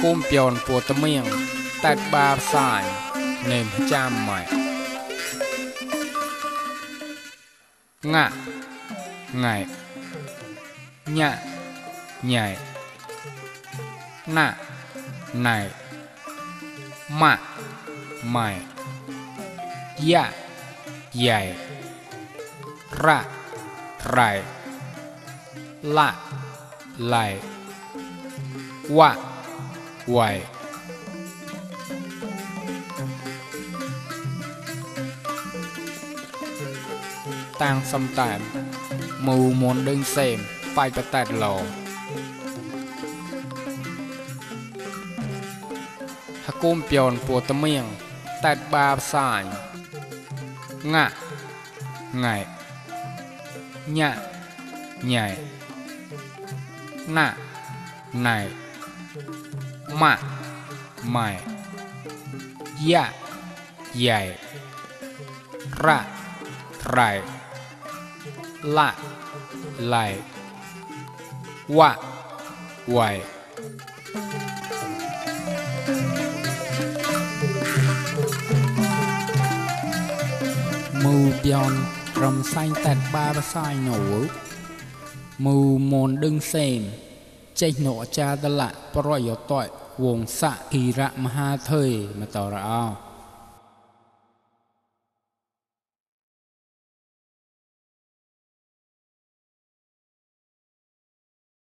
cung pion po tơ miệng tạt ba sai nêm cham mày ngạ ngài nhạ nhảy nạ này mạ mày dạ dạy ra rải lạ lại quạ quậy tăng xâm tạm mù môn đương xem phải bật tạt lò hạ cung pion po tơ miệng tạt ba sai ngạ ngải nhạ nhảy nạ này mạ mày dạ dạy ra rải lạ lại quạ quậy mù pion rầm xanh tẹt ba sai nổ mù môn đương xem chạy nổ cha ta lại pro yo tội วงสะกีระมหาเทยมาต่อเรา